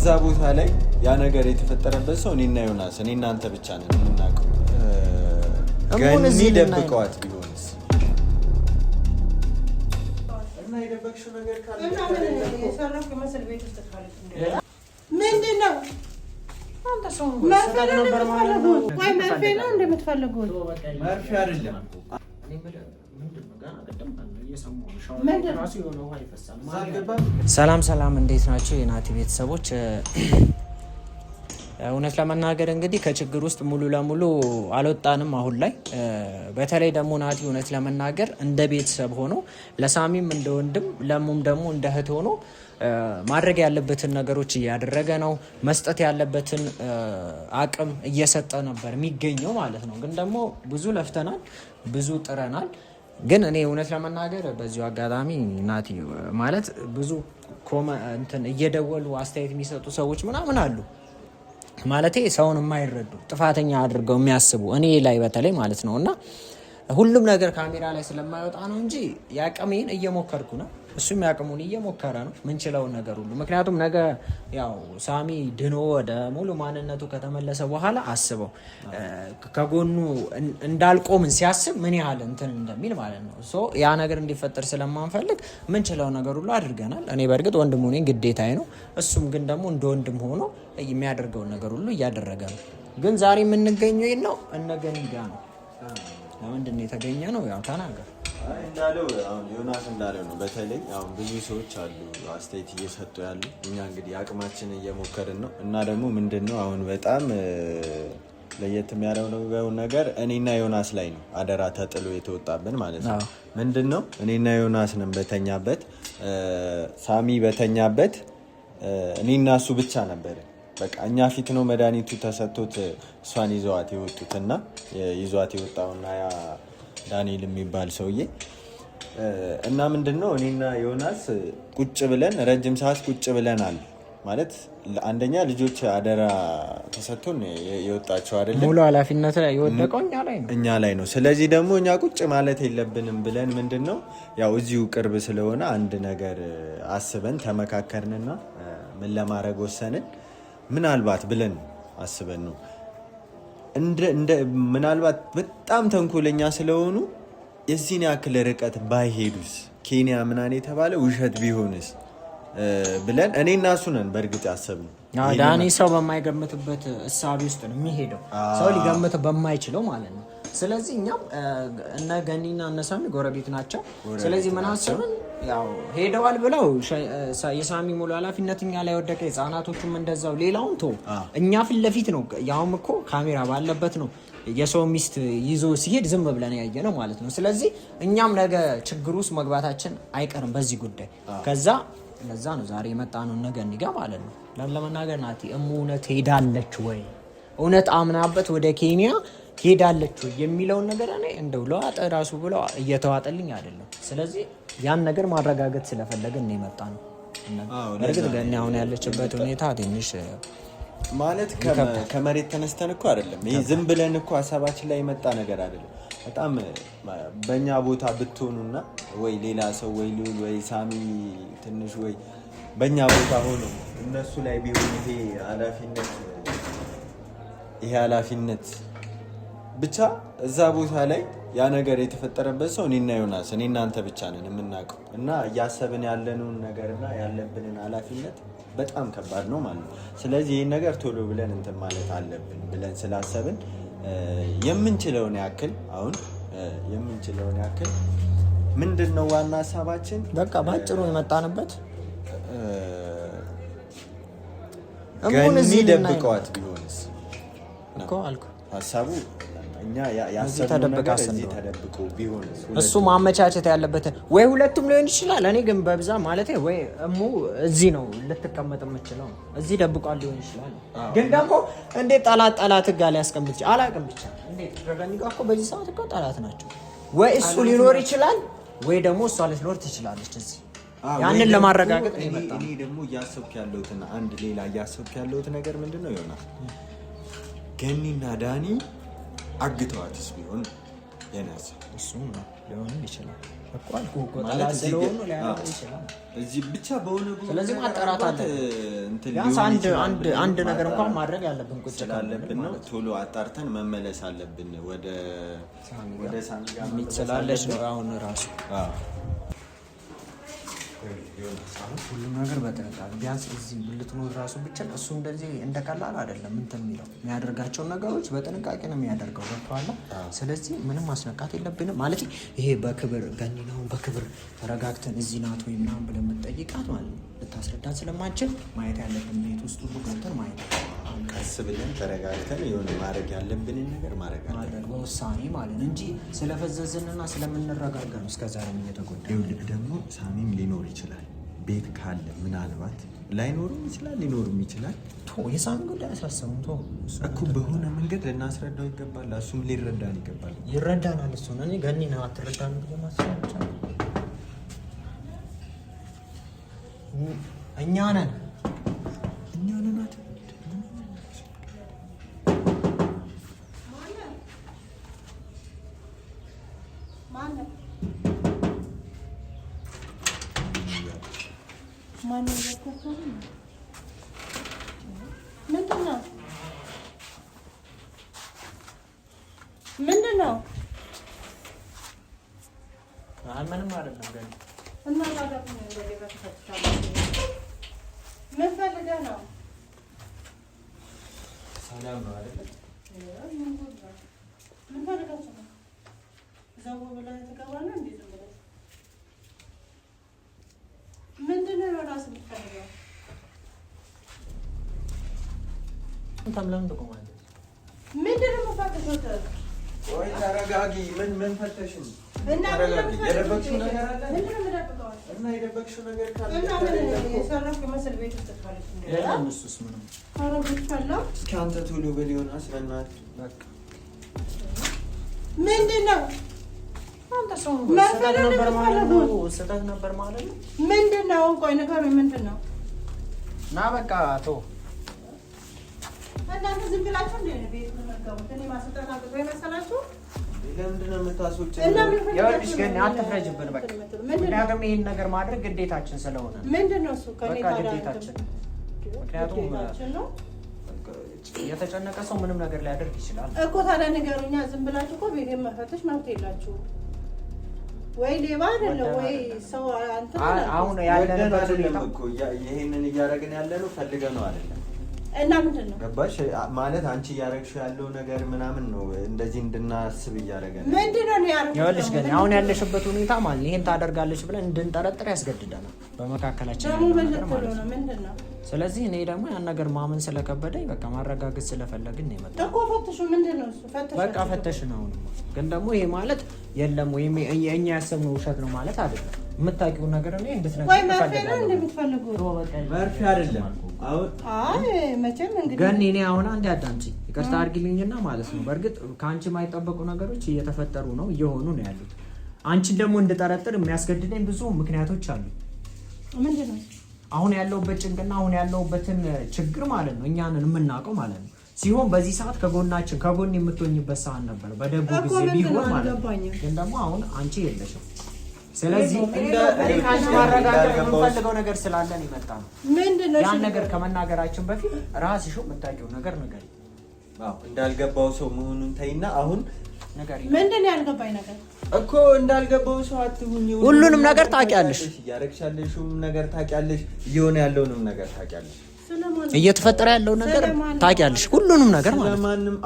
እዛ ቦታ ላይ ያ ነገር የተፈጠረበት ሰው እኔና ዮናስ እኔና አንተ ብቻ ነን የምናውቀው። ገኒ ደብቀዋት ቢሆንስ? ምንድን ነው? መርፌ ነው እንደምትፈልጉት? መርፌ አይደለም። ሰላም ሰላም፣ እንዴት ናቸው የናቲ ቤተሰቦች? እውነት ለመናገር እንግዲህ ከችግር ውስጥ ሙሉ ለሙሉ አልወጣንም አሁን ላይ። በተለይ ደግሞ ናቲ እውነት ለመናገር እንደ ቤተሰብ ሆኖ ለሳሚም እንደ ወንድም ለሙም ደግሞ እንደ እህት ሆኖ ማድረግ ያለበትን ነገሮች እያደረገ ነው። መስጠት ያለበትን አቅም እየሰጠ ነበር የሚገኘው ማለት ነው። ግን ደግሞ ብዙ ለፍተናል፣ ብዙ ጥረናል። ግን እኔ እውነት ለመናገር በዚሁ አጋጣሚ ናቲ ማለት ብዙ እንትን እየደወሉ አስተያየት የሚሰጡ ሰዎች ምናምን አሉ። ማለቴ ሰውን የማይረዱ ጥፋተኛ አድርገው የሚያስቡ እኔ ላይ በተለይ ማለት ነው። እና ሁሉም ነገር ካሜራ ላይ ስለማይወጣ ነው እንጂ የአቅሜን እየሞከርኩ ነው፣ እሱም የአቅሙን እየሞከረ ነው፣ ምንችለውን ነገር ሁሉ። ምክንያቱም ነገ ያው ሳሚ ድኖ ወደ ሙሉ ማንነቱ ከተመለሰ በኋላ አስበው ከጎኑ እንዳልቆምን ሲያስብ ምን ያህል እንትን እንደሚል ማለት ነው። So ያ ነገር እንዲፈጠር ስለማንፈልግ ምንችለውን ነገር ሁሉ አድርገናል። እኔ በእርግጥ ወንድሙ ነኝ፣ ግዴታዬ ነው። እሱም ግን ደግሞ እንደ ወንድም ሆኖ የሚያደርገውን ነገር ሁሉ እያደረገ ነው። ግን ዛሬ የምንገኘው የት ነው? እነ ገኒ ጋ ነው። ለምንድን ነው የተገኘ ነው? ያው ተናገር እንዳለው አሁን ዮናስ እንዳለው ነው። በተለይ አሁን ብዙ ሰዎች አሉ አስተያየት እየሰጡ ያሉ። እኛ እንግዲህ አቅማችን እየሞከርን ነው እና ደግሞ ምንድን ነው አሁን በጣም ለየት የሚያደርገው ነገር እኔና ዮናስ ላይ ነው አደራ ተጥሎ የተወጣብን ማለት ነው። ምንድን ነው እኔና ዮናስ ነን በተኛበት፣ ሳሚ በተኛበት እኔና እሱ ብቻ ነበርን። በቃ እኛ ፊት ነው መድኃኒቱ ተሰጥቶት እሷን ይዘዋት የወጡትና ይዟት የወጣውና ያ ዳንኤል የሚባል ሰውዬ እና ምንድን ነው እኔና ዮናስ ቁጭ ብለን ረጅም ሰዓት ቁጭ ብለናል። ማለት አንደኛ ልጆች አደራ ተሰጥቶን የወጣቸው አይደለም፣ ሙሉ ኃላፊነት የወደቀው እኛ ላይ ነው እኛ ላይ ነው። ስለዚህ ደግሞ እኛ ቁጭ ማለት የለብንም ብለን ምንድን ነው ያው እዚሁ ቅርብ ስለሆነ አንድ ነገር አስበን ተመካከርንና ምን ለማድረግ ወሰንን። ምናልባት ብለን አስበን ነው ምናልባት በጣም ተንኮለኛ ስለሆኑ የዚህን ያክል ርቀት ባይሄዱስ ኬንያ ምናምን የተባለ ውሸት ቢሆንስ ብለን እኔ እና እሱ ነን በእርግጥ ያሰብነው። ዳኒ ሰው በማይገምትበት እሳቤ ውስጥ ነው የሚሄደው፣ ሰው ሊገምት በማይችለው ማለት ነው። ስለዚህ እኛም እነ ገኒና እነ ሳሚ ጎረቤት ናቸው። ስለዚህ ምን አሰብን፣ ያው ሄደዋል ብለው የሳሚ ሙሉ ኃላፊነት እኛ ላይ ወደቀ። የህፃናቶቹም እንደዛው። ሌላውን ቶ እኛ ፊት ለፊት ነው፣ ያውም እኮ ካሜራ ባለበት ነው የሰው ሚስት ይዞ ሲሄድ ዝም ብለን ያየ ነው ማለት ነው። ስለዚህ እኛም ነገ ችግር ውስጥ መግባታችን አይቀርም በዚህ ጉዳይ። ከዛ ለዛ ነው ዛሬ የመጣ ነው እነ ገኒ ጋር ማለት ነው። ለመናገር ናቲ እሙ እውነት ሄዳለች ወይ እውነት አምናበት ወደ ኬንያ ሄዳለች ወይ የሚለውን ነገር እኔ እንደው ለዋጠ ራሱ ብለው እየተዋጠልኝ አይደለም። ስለዚህ ያን ነገር ማረጋገጥ ስለፈለግን ነው የመጣ ነው። እርግጥ ገኒ አሁን ያለችበት ሁኔታ ትንሽ ማለት ከመሬት ተነስተን እኮ አይደለም። ይሄ ዝም ብለን እኮ ሀሳባችን ላይ የመጣ ነገር አይደለም። በጣም በእኛ ቦታ ብትሆኑና ወይ ሌላ ሰው ወይ ልዑል ወይ ሳሚ ትንሽ ወይ በእኛ ቦታ ሆኖ እነሱ ላይ ቢሆን ይሄ ኃላፊነት ብቻ እዛ ቦታ ላይ ያ ነገር የተፈጠረበት ሰው እኔና ዮናስ እኔና አንተ ብቻ ነን የምናውቀው እና እያሰብን ያለነውን ነገርና ያለብንን ኃላፊነት በጣም ከባድ ነው ማለት ነው። ስለዚህ ይህን ነገር ቶሎ ብለን እንትን ማለት አለብን ብለን ስላሰብን የምንችለውን ያክል አሁን የምንችለውን ያክል ምንድን ነው ዋና ሀሳባችን በቃ በአጭሩ የመጣንበት ገኒ ደብቀዋት ቢሆንስ እኮ አልኩህ ሀሳቡ እኛ ያሰብነው ነገር እዚህ ተደብቆ ቢሆንስ እሱ ማመቻቸት ያለበት ወይ ሁለቱም ሊሆን ይችላል። እኔ ግን በብዛ ማለት ወይ እሙ እዚህ ነው ልትቀመጥ የምችለው እዚህ ደብቋል ሊሆን ይችላል። ግን ደግሞ እንዴት ጠላት ጠላት ጋር ሊያስቀምጥ ይችላል? አላውቅም። ብቻ እንዴት ከገኒ ጋር እኮ በዚህ ሰዓት እኮ ጠላት ናቸው። ወይ እሱ ሊኖር ይችላል ወይ ደግሞ እሷ ልትኖር ትችላለች እዚህ ያንን ለማረጋገጥ ነው የመጣው። እኔ ደግሞ እያሰብክ ያለሁትና አንድ ሌላ እያሰብክ ያለሁት ነገር ምንድን ነው ይሆናል ገኒና ዳኒ አግተዋትስ ቢሆን የኔ ሀሳብ እሱም ነው ሊሆንም ይችላል። እዚህ ብቻ በሆነ ስለዚህ ማጣራት አለ። ቢያንስ አንድ ነገር እንኳን ማድረግ ያለብን ቁጭ ስላለብን ነው። ቶሎ አጣርተን መመለስ አለብን። ወደ ሳሚ ጋር ስላለች ነው አሁን ራሱ ሁሉም ነገር በጥንቃቄ ቢያንስ እዚህ ልትኖር ራሱ ብቻ እሱ እንደዚህ እንደቀላል አይደለም እንትን የሚለው የሚያደርጋቸውን ነገሮች በጥንቃቄ ነው የሚያደርገው። ገብቶሃል? ስለዚህ ምንም ማስነካት የለብንም ማለት ይሄ በክብር ገኒናውን በክብር ተረጋግተን እዚህ ናት ወይ ምናምን ብለን ብንጠይቃት ማለት ነው ልታስረዳን ስለማንችል ማየት ያለብን ቤት ውስጥ ሁሉ ገብተን ማየት ቀስ ብለን ተረጋግተን የሆነ ማድረግ ያለብንን ነገር ማድረግ አለብን በውሳኔ ማለት ነው እንጂ ስለፈዘዝንና ስለምንረጋጋ ነው እስከዛሬም እየተጎዳ። ይኸውልህ ደግሞ ሳሚም ሊኖር ይችላል ቤት ካለ ምናልባት ላይኖርም ይችላል ሊኖርም ይችላል። የሳሚ ጉዳይ አያሳስብም። እኮ በሆነ መንገድ ልናስረዳው ይገባል። እሱም ሊረዳን ይገባል። ይረዳናል። እሱን እኔ ገኒ ነው አትረዳን ብዬ ማሰብ እኛ ነን እኛ ነን ምንድን ነው? ምንም አይደለም። ገና ምን ፈልገህ ነው? ሰላም ነው አይደለ? ምን ፈልጋችሁ ነው? ዘው ብለህ ትገባለህ እንዴ? ዝም ብለህ ምንድን ነው ራስህ የምትፈልገው? አንተም ለምን ትቆማለህ? ምንድን ነው የምፈትሹት? ቆይ ተረጋጊ። ምን ፈተሽ? እና የደበቅሽው ነገር አለ? ምንድን ነው የምደብቀው? እና የደበቅሽው ነገር ካለ እና ምን የሰረፍክ ይመስል ቤት ውስጥ ትፈልግ የለም። እሱስ ምንም ኧረ ጉድ ፈላ። እስኪ አንተ ቶሎ በል ዮናስ፣ በእናትህ በቃ ምንድን ነው አንተ ሰው ስህተት ነበር ማለት ነው። ስህተት ነበር ማለት ነው። ምንድን ነው? ቆይ ንገሩኝ፣ ምንድን ነው? ና በቃ ተው። እናንተ ዝም ብላችሁ እንደ ቤት የምትገቡት እኔ ማስወጣት አቅቶ የመሰላችሁ? ለምንድን ነው የምታስወጪው? እና ምን ይኸውልሽ ግን አትፍረጅብን በቃ። ምንድን ነው? ምክንያቱም ይህን ነገር ማድረግ ግዴታችን ስለሆነ ምንድን ነው እሱ? ከእኔ በቃ ታዲያ ግዴታችን። ምክንያቱም ግዴታችን ነው የተጨነቀ ሰው ምንም ነገር ሊያደርግ ይችላል። እኮ። ታዲያ ንገሩኛ። ዝም ብላችሁ እኮ ቤቴን መፈተሽ መብት የላችሁም። ወይ ሌባ አይደለም ወይ ሰው አንተ አሁን ወደን ያለንበት አይደለም ሁኔታ እኮ ይሄንን እያደረግን ያለነው ፈልገን ነው አይደለም። እና ምንድን ነው ገባሽ? ማለት አንቺ እያደረግሽው ያለው ነገር ምናምን ነው እንደዚህ እንድናስብ እያደረገን ነው። ምንድን ነው ያደረኩት? ይኸውልሽ ግን አሁን ያለሽበት ሁኔታ ማለት ይሄን ታደርጋለች ብለን እንድንጠረጥር ያስገድደናል፣ በመካከላችን ደግሞ ያለው ምን ነገር ልትሉ ማለት ነው? ነው። ምንድን ነው ስለዚህ እኔ ደግሞ ያን ነገር ማመን ስለከበደኝ በቃ ማረጋገጥ ስለፈለግን ነው የመጣው። እኮ ፈትሹ። ምንድን ነው እሱ? ፈትሹ። በቃ ፈተሽን። አሁንማ ግን ደግሞ ይሄ ማለት የለም ወይም እኛ ያሰብነው ውሸት ነው ማለት አይደለም። የምታውቂውን ነገር እኔ እንድትነግሪኝ ወይ መርፌ ነው እፈልጋለሁ። እንደምትፈልጉት? መርፌ አይደለም አሁን አይ መቼም እንግዲህ ገኒ እኔ አሁን አንዴ አዳምጪ፣ ይቅርታ አድርጊልኝና ማለት ነው። በእርግጥ ከአንቺ የማይጠበቁ ነገሮች እየተፈጠሩ ነው እየሆኑ ነው ያሉት። አንቺን ደግሞ እንድጠረጥር የሚያስገድደኝ ብዙ ምክንያቶች አሉ። ምንድን ነው አሁን ያለውበት ጭንቅና አሁን ያለውበትን ችግር ማለት ነው እኛንን የምናውቀው ማለት ነው ሲሆን በዚህ ሰዓት ከጎናችን ከጎን የምትሆኝበት ሰዓት ነበር በደጉ እኮ ጊዜ ምንድን ቢሆን ነው ማለት ነው። አልገባኝም። ግን ደግሞ አሁን አንቺ የለሽም። ስለዚህ እንደ እኔ ከአንቺ ማረጋገጥ የምንፈልገው ነገር ስላለን የመጣ ነው። ምንድን ነው ያን ነገር ከመናገራችን በፊት ራስሽ የምታውቂው ነገር ንገሪኝ አዎ፣ እንዳልገባው ሰው መሆኑን ተይና አሁን ንገሪኝ። ምንድን ነው ያልገባኝ ነገር? እኮ እንዳልገባው ሰው አትሁኝ። ሁሉንም ነገር ታውቂያለሽ። እያደረግሽ ያለሽውም ነገር ታውቂያለሽ፣ እየሆነ ያለውንም ነገር ታውቂያለሽ። ስለማን ነው? እየተፈጠረ ያለውን ነገር ስለማን ነው? ታውቂያለሽ፣ ሁሉንም ነገር ማለት ነው። ስለማንም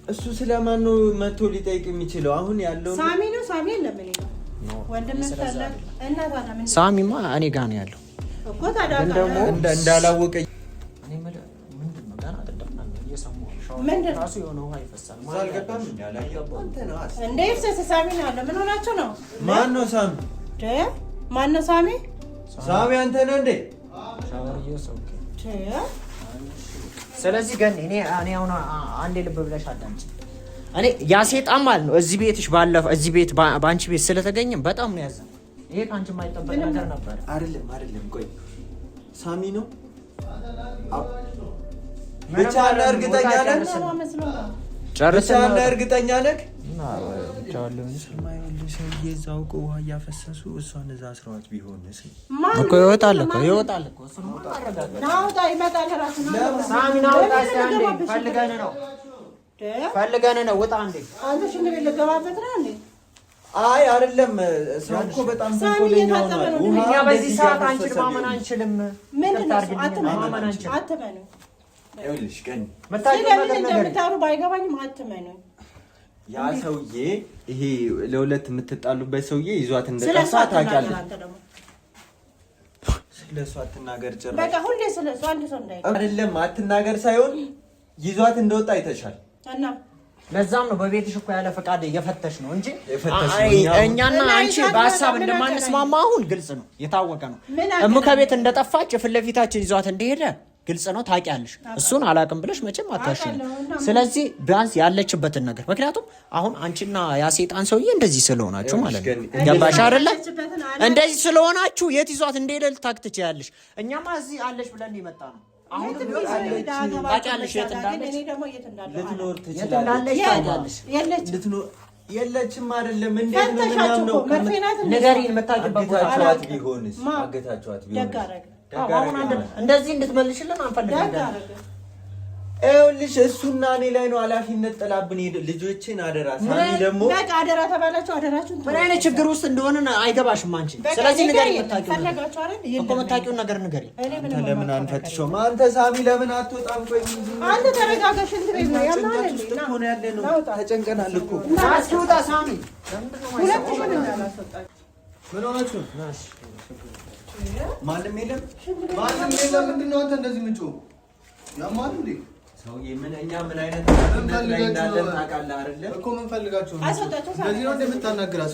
እሱ ስለማን ነው መቶ ሊጠይቅ የሚችለው? አሁን ያለው ሳሚ ነው። ሳሚ የለም። እኔ ጋር ወንድም ፈለግ እና ታዲያ ምንድን ነው ሳሚማ እኔ ጋ ነው ያለው። እኮ ታዲያ ግን ደግሞ እንዳላወቀ እኔ የምልህ ምንድን ነው ገና አይደለም እየሰማሁ ነው። ሻወር ምንድን ነው? ራሱ የሆነ ውሃ ይፈሳል። እዛ አልገባም እንደ አላየሁም። አንተ ነው እንደ ይፍሰስ ሳሚ ነው ያለው። ምን ሆናችሁ ነው? ማን ነው ሳሚ? ማን ነው ሳሚ? ሳሚ አንተ ነህ እንዴ? ሻወር እየወሰድኩ ስለዚህ ግን እኔ አሁን አንዴ ልብ ብለሽ አዳምጪ። እኔ ያ ሴጣን ማለት ነው እዚህ ቤትሽ ባለፈው እዚህ ቤት በአንቺ ቤት ስለተገኘ በጣም ነው ያዘንኩት። ይሄ ከአንቺ የማይጠበቅ ነገር ነበር። አይደለም አይደለም፣ ቆይ ሳሚ ነው ብቻ ነህ? እርግጠኛ ነህ? ብቻ ነህ? እርግጠኛ ነህ? ሰውዬ እዛ አውቀው ውሃ እያፈሰሱ እሷን እዛ አስረዋት ቢሆንስ እኮ ይወጣል እኮ ይወጣል እኮ። ፈልገን ነው ውጣ እንዴ! አንተ ሽንት ቤት ልገባበት ነው እንዴ? አይ አይደለም። ሰው እኮ በጣም ተንኮለኛ ሆኗል። እኛ በዚህ ሰዓት አንቺን ማመን አንችልም። ምንድን ነው አትመኑ። ይኸውልሽ ቀን ስለምን እንደምታወሩ ባይገባኝም አትመኑ። ያ ሰውዬ ይሄ ለሁለት የምትጣሉበት ሰውዬ ይዟት እንደጠፋ ታውቂያለሽ። ስለ እሱ አትናገር ጭራሽ። በቃ ሁሌ ስለ እሱ አንድ ሰው እንዳይ አይደለም አትናገር ሳይሆን ይዟት እንደወጣ አይተሻል። እና ለዛም ነው በቤትሽ እኮ ያለ ፈቃድ እየፈተሽ ነው እንጂ እኛና አንቺ በሀሳብ እንደማንስማማ አሁን ግልጽ ነው፣ የታወቀ ነው። እሙ ከቤት እንደጠፋች ፊት ለፊታችን ይዟት እንደሄደ ግልጽ ነው፣ ታውቂያለሽ። እሱን አላውቅም ብለሽ መቼም አታሽም። ስለዚህ ቢያንስ ያለችበትን ነገር ምክንያቱም አሁን አንቺና ያ ሴጣን ሰውዬ እንደዚህ ስለሆናችሁ ማለት ነው። ገባሽ አይደለ? እንደዚህ ስለሆናችሁ የት ይዟት እንደሄደ ልታውቅ ትችያለሽ። እኛማ እዚህ አለሽ ብለን የመጣ ነው። ታውቂያለሽ የት እንዳለች ልትኖር ትችላለች። የለችም አይደለም። እንዴት ነው ምናምነው? ንገሪን፣ የምታውቂበት ቦታ አግታችኋት ቢሆንስ? አግታችኋት ቢሆንስ? እንደዚህ እንድትመልሽልን አንፈልግም። ይኸውልሽ እሱና እኔ ላይ ነው ኃላፊነት ጥላብን ሄደ። ልጆችን አደራ ሳሚ ደግሞ በቃ አደራ ተባላችሁ፣ አደራችሁን ምን አይነት ችግር ውስጥ እንደሆነ አይገባሽም አንቺ። ስለዚህ ንገሪኝ፣ የምታውቂውን ነገር ንገሪኝ። አንተ ለምን አንፈትሸውም? አንተ ሳሚ ለምን አትወጣም? ቆይ አንተ ተረጋጋ። ሽንት ቤት ነው ያለ ነው። ተጨንቀናል እኮ እስኪ ውጣ ሳሚ። ምን ሆናችሁ? ማንም የለም፣ ማንም የለም። ምንድን ነው አንተ እንደዚህ የምትጮኸው? ያማል እንዴ ሰውዬ? ምን እኛ ምን አይነት ላይ እንዳለን ታውቃለህ አይደለ? እኮ ምን ፈልጋችሁ ነው እንደዚህ ነው እንደምታናግራት?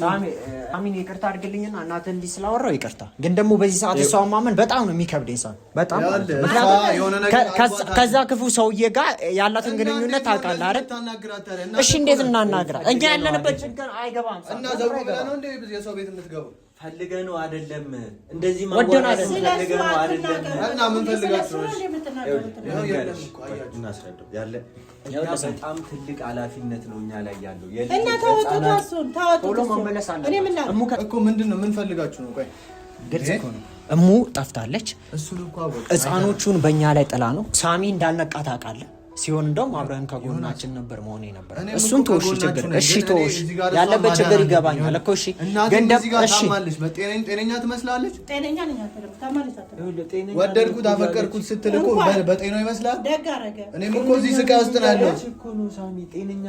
ሳሚን ይቅርታ አድርግልኝና እናትህ እንዲህ ስላወራው ይቅርታ። ግን ደግሞ በዚህ ሰዓት እሷን ማመን በጣም ነው የሚከብደኝ። ሳሚ በጣም ከዛ ክፉ ሰውዬ ጋር ያላትን ግንኙነት ታውቃለህ አይደል? እሺ እንዴት እናናግራት? እኛ ያለንበት ችግር አይገባም። እና ዘው ብለህ ነው እንደ የሰው ቤት የምትገባው? ፈልገህ ነው አይደለም? እንደዚህ ማዋራት ፈልገህ ነው አይደለም? እና ምን ፈልጋችሁ ነው? እናስረዳው ያለ እኛ በጣም ትልቅ ኃላፊነት ነው እኛ ላይ ያለው። እና ታወጡት፣ እሱን ታወጡት እኮ ምንድን ነው ምን ፈልጋችሁ ነው? ቆይ ግልጽ እኮ ነው። እሙ ጠፍታለች። ሕፃኖቹን በእኛ ላይ ጥላ ነው። ሳሚ እንዳልነቃ ታውቃለህ። ሲሆን እንደውም አብረን ከጎናችን ነበር መሆን የነበረ። እሱን ተወሽ ችግር እሺ፣ ተወሽ ያለበት ችግር ይገባኛል እኮ እሺ። ግን እሺ፣ ጤነኛ ትመስላለች። ወደድኩት አፈቀርኩት ስትል እኮ በጤናው ይመስላል። እኔም እኮ እዚህ ስቃይ ውስጥ ነው ያለሁት። ጤነኛ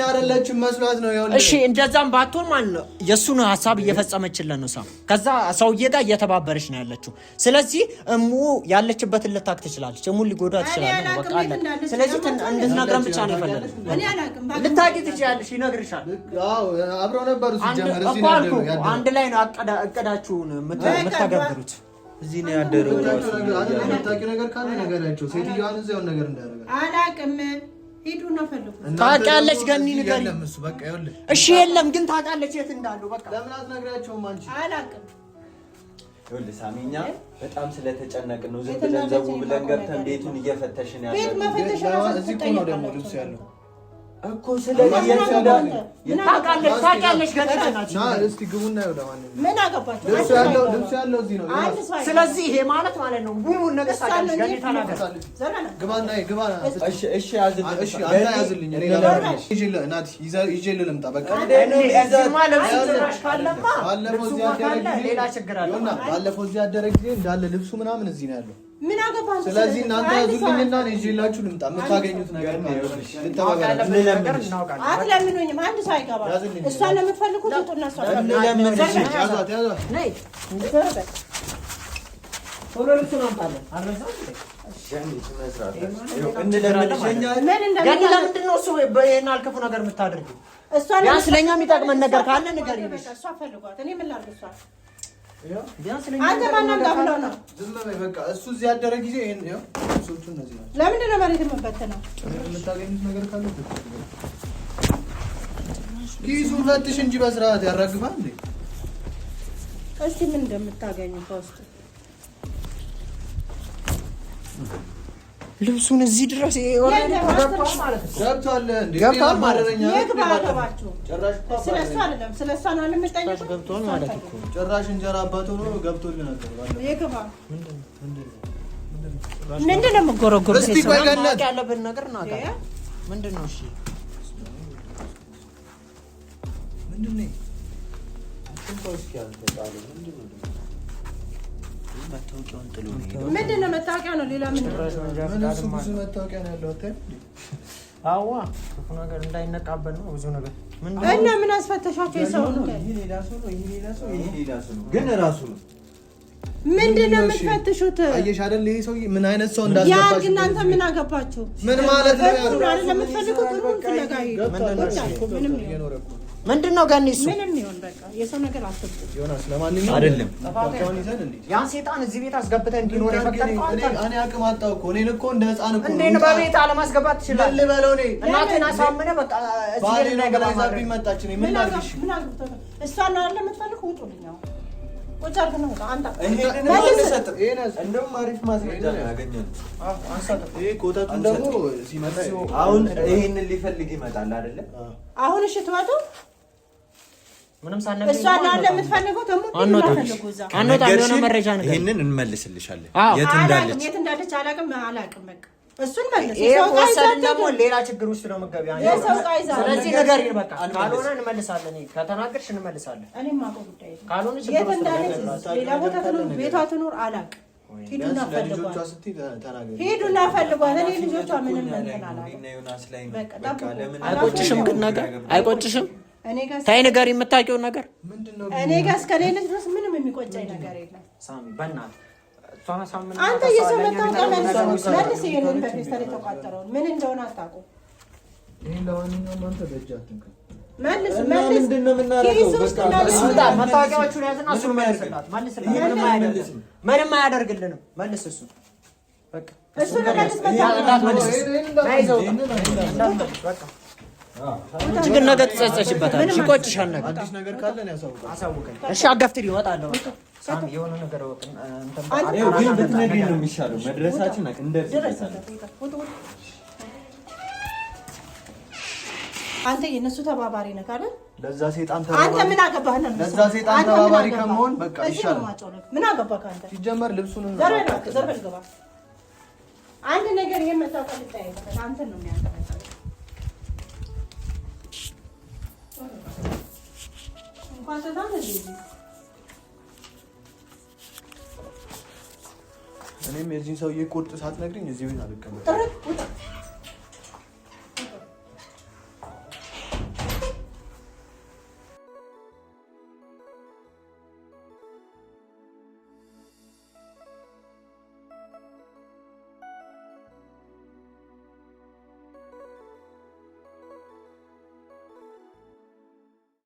አይደለችም መስሏት ነው። እሺ፣ እንደዛም ባትሆን ማለት ነው የእሱን ሀሳብ እየፈጸመችልን ነው ሳም። ከዛ ሰውዬ ጋር እየተባበረች ነው ያለችው። ስለዚህ እሙ ያለችበትን ልታክ ትችላለች። እሙን ሊጎዳ ትችላለች። በቃ አለቀ። ስለዚህ እንድትነግረን ብቻ ነው የፈለግነው። ልታውቂ ትችያለሽ፣ ይነግርሻል። አብረው ነበሩ ሲጀመር። አንድ ላይ ነው እቅዳችሁን የምተገብሩት። እዚህ ነው ያደረው። የምታውቂው ነገር ካለ ንገሪያቸው። ሴትዮዋን እዚያውን የሆነ ነገር እንዳያደርጋት አላውቅም። ሂዱና ፈልጉ። ታውቂያለሽ ገኒ፣ ንገሪኝ። እሺ የለም ግን ታውቃለች የት እንዳሉ። በቃ ለምን አትነግሪያቸውም አንቺ? አላውቅም። ይኸውልህ ሳሚ፣ እኛ በጣም ስለተጨነቅን ነው ዝም ብለን ዘው ብለን ገብተን ቤቱን እየፈተሽን ያለው። ቤት መፈተሽ እዚህ እኮ ነው ደግሞ ልብሱ ያለው እኮ ስለዚህ የት እንዳለ ታውቃለች፣ ታውቂያለሽ። ገኒ እስኪ ግቡና ይኸው ለማንኛውም ምን አገባቸው? ልብሱ ያለው እዚህ ነው። ስለዚህ ይሄ ማለት ማለት ነው ሙሉውን ነገር ታውቂያለሽ። ገኒ ተናገር። ግባና ግባ። እሺ፣ እሺ፣ ያዝልኝ። እሺ፣ አንተ ያዝልኝ። እኔ ይዤ ልምጣ። በቃ እዚህማ ልብሱ ጭራሽ ካለማ ልብሱማ ካለ ሌላ ችግር አለ። ባለፈው እዚህ ያደረ ጊዜ እንዳለ ልብሱ ምናምን እዚህ ነው ያለው። ምን አገባህ? ስለዚህ እናንተ ያዙልኝና እኔ ይዤላችሁ ልምጣ። የምታገኙት ነገር አትለምኑኝም። አንድ ሰው አይገባም። እሷን ለምትፈልጉት ውጡና ቶሎ ልብሱን አምጣለን። ገኒ ለምንድን ነው እሱ ይሄን አልክፉ ነገር የምታደርጊው? ቢያንስ ለእኛ የሚጠቅመን ነገር ካለ ንገሪኝ። አንተ ማንን ጋር ብለው ነው? ዝም በይ በቃ። እሱ እዚህ ያደረ ጊዜ ይሄን ይኸው ልብሶቹ እነዚህ ናቸው። ለምንድን ነው መሬት የምንበትነው? የምታገኙት ነገር ካለ ኪሱ ፈትሽ እንጂ በስርዓት ያራግፋል እንዴ? እስቲ ምን እንደምታገኙ ከውስጡ ልብሱን እዚህ ድረስ ገብቷል ማለት ነው። ገብቷል ማለት እኮ ጭራሽ እንጀራ አባት ሆኖ ገብቶልህ ነበር። ምንድን ነው የምትጎረጉሩት? እስቲ ቆይ ገነት ያለብን ነገር እናውቃለን። ምንድን ነው? እሺ ምንድን ነው? ምንድን ነው መታወቂያ ነው። ሌላ ምንድን ነው? እሱ ብዙ መታወቂያ ነው ያለው። አታይም? አዋ ክፉ ነገር እንዳይነቃበት ነው ብዙ ነገር እና ምን አስፈተሻቸው? የሰው ነው ይሄ ሌላ ሰው ነው፣ ይሄ ሌላ ሰው፣ ይሄ ሌላ ሰው ነው፣ ግን ራሱ ነው። ምንድን ነው የምትፈትሹት? አየሽ አይደል? ይሄ ሰውዬ ምን አይነት ሰው እንዳስገባችሁ። ያ እናንተ ምን አገባችሁ? ምን ማለት ነው? አይደል የምትፈልጉት? ሩም ፍለጋ ይሄዱ። ምንም ምንድን ነው ገኒ? እሱ ምንም ይሁን በቃ የሰው ነገር አትብጡ። ዮናስ፣ ለማንኛውም አይደለም መታወቂያውን ይዘን እንሂድ። ያን ሴጣን እዚህ ቤት አስገብተህ እንዲኖር የፈቀድከው አንተ ነህ። እኔ አቅም አጣሁ እኮ እኔን እኮ እንደ ሕፃን እኮ እንዴት ነው በቤት አለማስገባት ትችላለህ? ምን ልበለው እኔ? እናትህን አሳምነህ በቃ እዚህ ባሌ ቤት ነው እንዳይገባ ብላ ማድረግ። ይዛብኝ መጣች። እኔ ምን ላድርግ? እሺ ምን አግብቶት ነው? እሷን ነው አይደል የምትፈልጉ? ውጡልኝ አሁን። ቁጭ አድርገን ውጣ። አንተ ይሄንን መልስ። አንሰጥም። ይሄን ያዝ። እንደውም አሪፍ ማስረጃ ነው ያገኘነው። ይሄ ኮተቱን ደግሞ ሲመጣ አሁን ይሄንን ሊፈልግ ይመጣል አይደለ? አሁን እሺ ትወጡ። ምንም ሳትነግሪኝ እሷን ነው አይደል የምትፈልጉት? ደግሞ አንወጣም። ፈልጉ እዛ። አንወጣም። የሆነ መረጃ ንገሪኝ። ይሄንን እንመልስልሻለን። አዎ። የት አላውቅም፣ እንዳለች የት እንዳለች አላውቅም፣ አላውቅም። በቃ እሱን መልስ። ይሄ የሰው ዕቃ ከወሰድን ይዛችሁ ደግሞ ሌላ ችግር ውስጥ ነው የምትገቢው። አንቺ። የሰው ዕቃ ይዛ ስለዚህ ንገሪን በቃ። ካልሆነ እንመልሳለን። ይሄ ከተናገርሽ እንመልሳለን። እኔ የማውቀው ጉዳይ የለም። ካልሆነ ችግር የት ውስጥ ነው እንዳለች የምትገቢው። ሌላ ቦታ ትኑር ቤቷ ትኑር አላውቅም። ሂዱና ቢያንስ ለልጆቿ ፈልጓት፣ ስትይ ተናገሪ። ሂዱና ፈልጓት። እኔ ልጆቿ ምንም እንትን አላውቅም። እኔና ዮናስ ላይ ነው። በቃ በቃ ጠብቁ። ለምን አይቆጭሽም ግን ነገር አይቆጭሽም? እኔ ጋር ተይ ንገሪኝ፣ የምታውቂውን ነገር ምንድን ነው እኔ ጋር እስከሌለች ድረስ ምንም የሚቆጨኝ ነገር የለም። ሳሚ፣ በእናትህ እሷን አሳምነህ አንተ የሰው መታወቂያ መልስ፣ መልስ። ይሄንን በፌስታል የተቋጠረውን ምን እንደሆነ አታውቁም። ይሄን ለማንኛውም አንተ በእጅ አትንካ። መልስ፣ እና መልስ። ምንድን ነው የምናደርገው? ኪስ ውስጥ በቃ መልስ። እሱ ጋር መታወቂያዎቹን ያዝና እሱን መልስላት፣ መልስላት። ምንም አያደርግልንም፣ ምንም አያደርግልንም። መልስ እሱ በቃ እሱን መልስ። መታወቂያ እንዳትመልስ እሱ። ና ይዘው ውጣ። እንዳትመልስ በቃ። አንቺ ግን ነገ ትጸጸችበታለሽ፣ ይቆጭሻል ነገ። አዲስ ነገር ካለ እኔ አሳውቃለሁ። አሳውቀኝ እሺ። አጋፍትሪ እወጣለሁ። በቃ ሳሚ የሆነ ነገር እወቅ፣ እንትን ይኸው ግን ብትነግሪኝ ነው የሚሻለው። መድረሳችን እንደርስበታለን። አንተ የእነሱ ተባባሪ ነህ አይደል? ለዛ ሴጣን አንተ ተባባሪ ምን አገባህ? ነው ለዛ ሴጣን አንተ ምን ተባባሪ አገባህ? ከመሆን በቃ እዚህ ነው ይሻላል። የማጮህ። ምን አገባህ ከአንተ? ሲጀመር ልብሱን ዘር በል እባክህ፣ ዘር በል ግባ። አንድ ነገር ይሄን መታወቂያ ልጠያየቅበት አንተን ነው የሚያንጠለጥለው። እንኳን ተታን እዚህ እኔም የዚህን ሰውዬ ቁርጥ ሳትነግሪኝ እዚህ ቤት አልቀመጥም። ጥርት ውጣ።